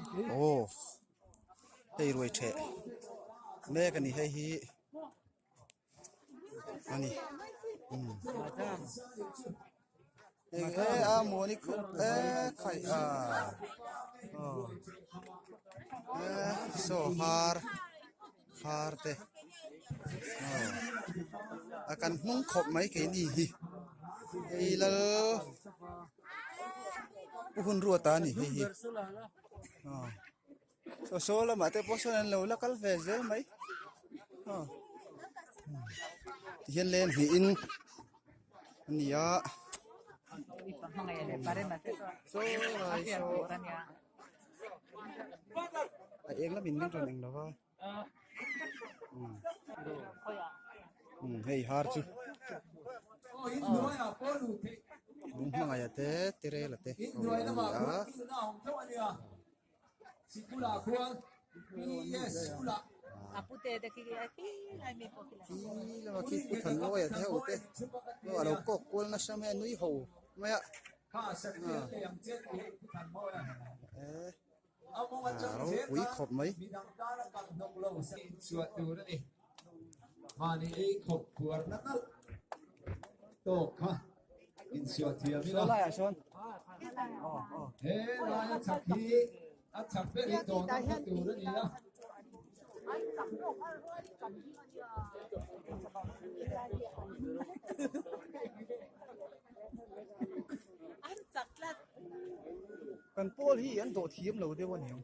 Aw hei ruai theh mek a ni hei hi a ni umm eng e a muani khup e khaih a aw e saw har har te aw a kan hnung khawp mai keini hi hei lal pu hun ruata a ni hei hi aw saw saw lamah te pawh sawn an lo la kal ve zel mai aw tihian leng hnihin a ni a saw lai saw a eng lamin min rawn eng lo va hei har chu lung hmangaih te tirela te a ni a khi pu thanmawia te ho te a lo kawk kual nasa mai a nui ho mai a eh. A ropui khawp mai. Saw laiah sawn aw aw. Kan pawl hi an dawh thiam lo deuh a niang.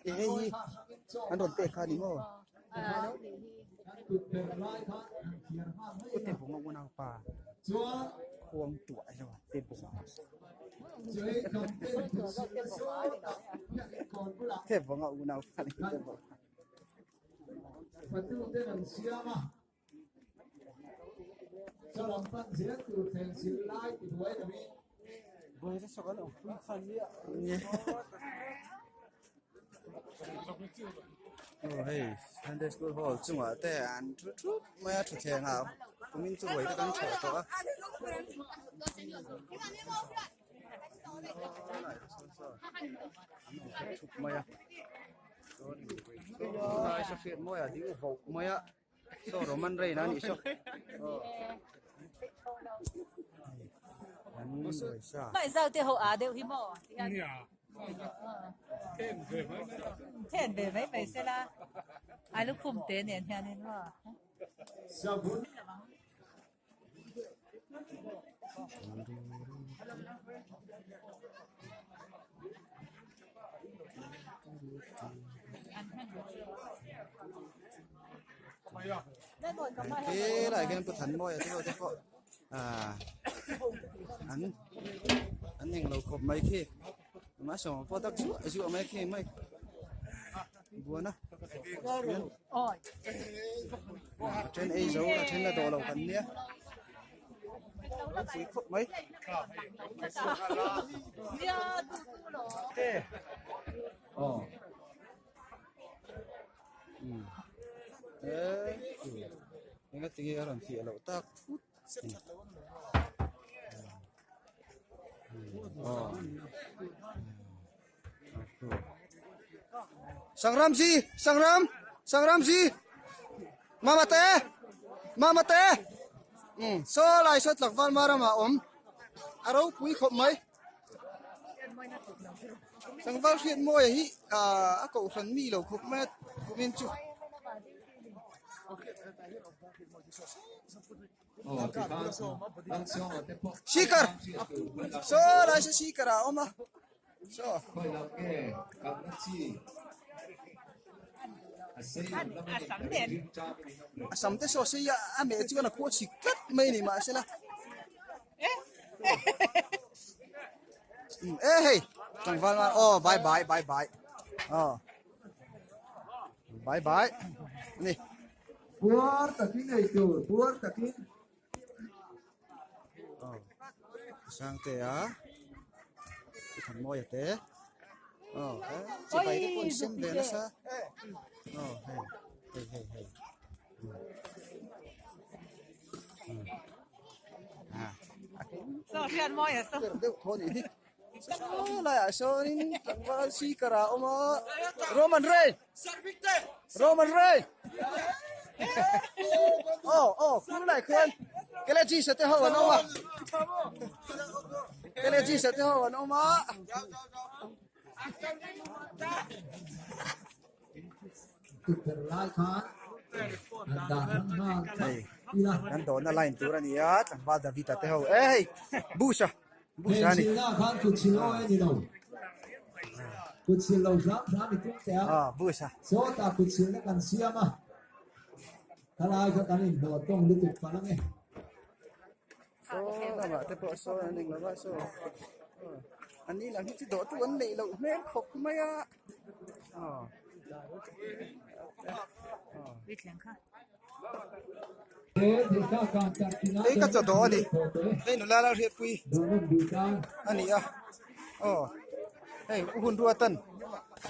Eng hei hi an rawn pek kha a ni maw? Ute bawng a unaupa khuang tuah ilo te bawng te bawng a unaupa ni te bawng. Aw hei Sunday school hall chungah te an thu thup mai a thutthleng ah kumin chu ruai te kan thawh tawh a. Thup mai a lai saw hriat mawi a ding voh mai a. Saw Roman Reign a nih saw. An vawisa. Mai zau te ho a deuh hi maw? Nia. Then ve mai mai. Then ve mai mai sela. A lukhum te nen hianin maw? Helai khian Pu Thanmawia te ho te pawh ah an an englo khawp mai khi amah sawma pawh tak zuah zuah mai khi mai buan a a then ei zo a then la dawh lo kan nia pui khawp mai enga tinge a rawn fiah loh tak thut Sangram ji Sangram Sangram ji Mama te Mama te um saw lai saw tlangval ma ramah awm a ropui khawp mai tlangval hriat mawi hi ah a kohhran mi lo khawp mai a kumin chu. Sikar saw lai saw sikar ah a awm a. A sam te saw sei a a meh chuan a khuah chik tlat mai a ni mahsela e hei tlangval aw bye bye bye bye aw bye bye ani. Puar takin ei tur puar takin. Sangtea Thanmawia te. Aw he chibai te pawh an sem ve nasa aw hei hei hei hei Saw hian mawi a saw. Deuh thaw nih hi. Saw laiah sawnin tlangval speaker ah a awm a Roman Ray Roman Ray aw aw khur lai khuan kele Jesus te ho an awm a kele Jesus te ho an awm a. Hei kan dawhna line tur a ni a tlangval David-a te ho e hei bus a bus a ni ah bus a saw lamah te pawh sawn an englo a saw an ni lam hi chu dawhtu an neih loh hmel khawp mai a. Hei ka chaw dawh a ni hei nula la hriatpui a ni a aw hei u hun ruatan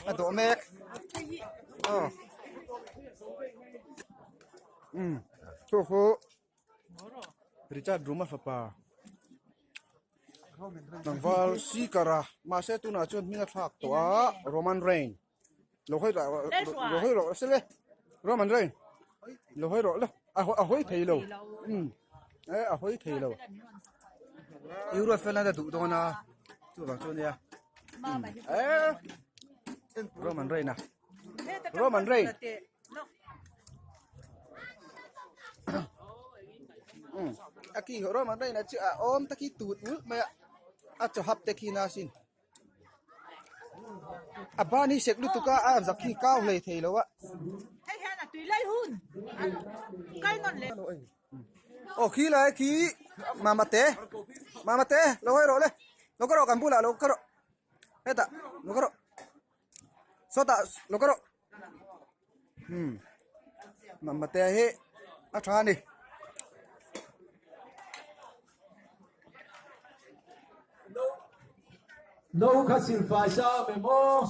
a dawh mek aw umm chu chu Richard Ruma fapa tlangval Seeker a mahse tunah chuan hming a thlak tawh a Roman Reign lo hawi rawh lo hawi rawh se le Roman Reign lo hawi rawh le a a hawi thei lo umm e a hawi thei lo Europe felna a duh dawn a chuvang chu ania e Roman Reign a Roman Reign. A khi Roman Reign a chu a awm ta khi tut ulh mai a a chaw hap te khi na sin a ban hi sek lutuk a a zak khi kau hlei thei lo a. Hei hian a tui lai hun kal nawn leh. Aw khi lai khi mama te mama te lo hawi rawh le lo ka rawh kan bulah lo ka rawh hetah lo ka rawh. Sawtah lo ka rawh umm mamma te hi a tha a ni. No kha silfai sa awm em aw.